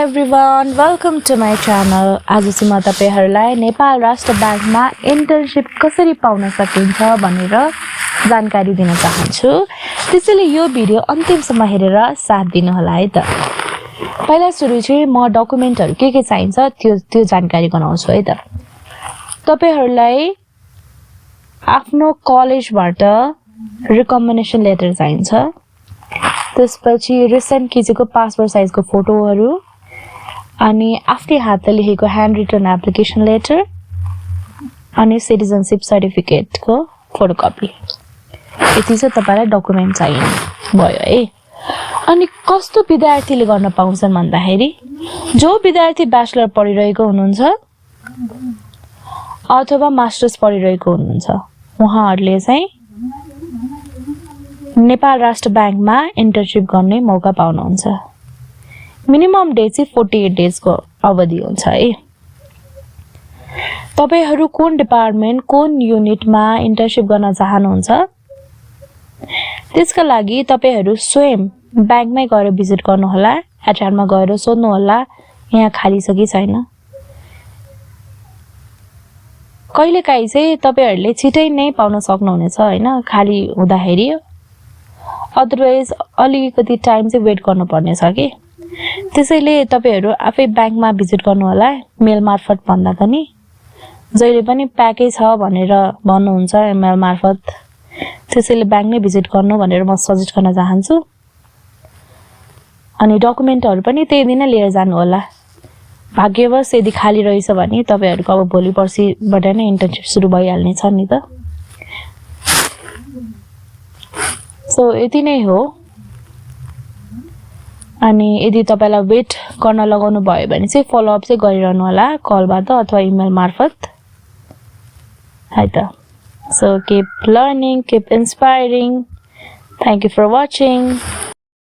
everyone, welcome to my channel. आज चाहिँ म तपाईहरुलाई नेपाल राष्ट्र बैंकमा इन्टर्नशिप कसरी पाउन सकिन्छ भनेर जानकारी दिन चाहन्छु। त्यसैले यो भिडियो अन्तिमसम्म हेरेर साथ दिनु होला है त। पहिला सुरु चाहिँ म डकुमेन्टहरु के चाहिन्छ त्यो जानकारी गराउँछु है त। तपाईहरुलाई आफ्नो कलेजबाट रिकमेन्डेसन लेटर चाहिन्छ। त्यसपछि रिसेन्ट खिचेको पासपोर्ट साइजको फोटोहरु अनि आफ्नै हातले लेखेको ह्यान्ड रिटन एप्लिकेसन लेटर अनि सिटिजनशिप सर्टिफिकेटको फोटोकपी। यति चाहिँ तपाईलाई डकुमेन्ट चाहिने भयो है। अनि कस्तो विद्यार्थीले गर्न पाउँछन् भन्दाखेरि जो विद्यार्थी ब्याचलर पढिरहेको हुनुहुन्छ अथवा मास्टर्स पढिरहेको हुनुहुन्छ उहाँहरुले चाहिँ नेपाल राष्ट्र बैंकमा इन्टर्नशिप गर्ने मौका पाउनुहुन्छ। मिनिमम डे चाहिँ 48 डेज को अवधि हुन्छ है। तपाईहरु कुन डिपार्टमेन्ट कुन युनिटमा इन्टर्नशिप गर्न चाहनुहुन्छ त्यसका लागि तपाईहरु स्वयं बैंकमै गएर भिजिट गर्नु होला। एचआरमा गएर सोध्नु होला यहाँ खाली छ कि छैन। कहिलेकाहीँ चाहिँ तपाईहरुले छिटै नै पाउन सक्नुहुनेछ हैन खाली हुँदाखेरि। अदरवाइज अलिकति टाइम चाहिँ वेट गर्नुपर्ने छ के। त्यसैले तपाईहरु आफै बैंकमा भिजिट गर्नु होला मेल मार्फत भन्दा पनि। जहिले पनि प्याकै छ भनेर भन्नुहुन्छ मेल मार्फत। त्यसैले बैंक नै भिजिट गर्नु भनेर म सजेस्ट गर्न चाहन्छु। अनि डकुमेन्टहरु पनि त्यही दिन लिएर जानु होला। भाग्यवश यदि खाली रहेछ भने तपाईहरुको अब भोलि पर्सिबाट नै इन्टर्नशिप सुरु भइहाल्ने छ नि त। सो यति नै हो। अनि यदि तपाईलाई वेट गर्न लगाउनु भयो भने चाहिँ फलो अप चाहिँ गरिरहनु होला कलबाट अथवा इमेल मार्फत है त। So keep learning, keep inspiring. Thank you for watching.